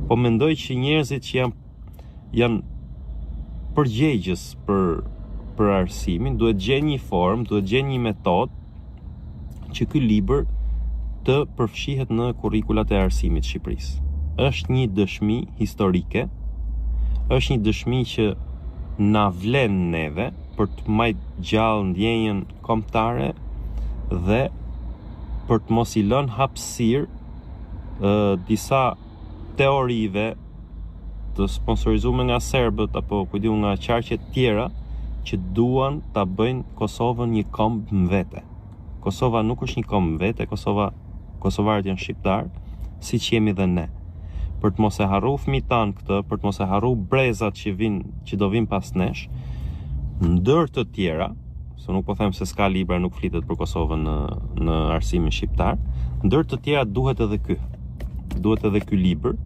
Po mendoj që njerëzit që janë janë përgjegjës për për arsimin, duhet gjejnë një formë, duhet gjejnë një metodë që ky libër të përfshihet në kurrikulat e arsimit të Shqipërisë. Është një dëshmi historike, është një dëshmi që na vlen neve për të majt gjallë ndjenjën kombëtare dhe për të mos i lënë hapësirë disa teorive të sponsorizuar nga serbët apo ku di unë nga qarqe të tjera që duan ta bëjnë Kosovën një komb më vete. Kosova nuk është një komb më vete, Kosova kosovarët janë shqiptar, siç jemi dhe ne. Për të mos e harru fëmijët tanë këtë, për të mos e harru brezat që vin, që do vinë pas nesh, ndër të tjera, se nuk po them se s'ka libra, nuk flitet për Kosovën në në arsimin shqiptar, ndër të tjera duhet edhe ky. Duhet edhe ky libër.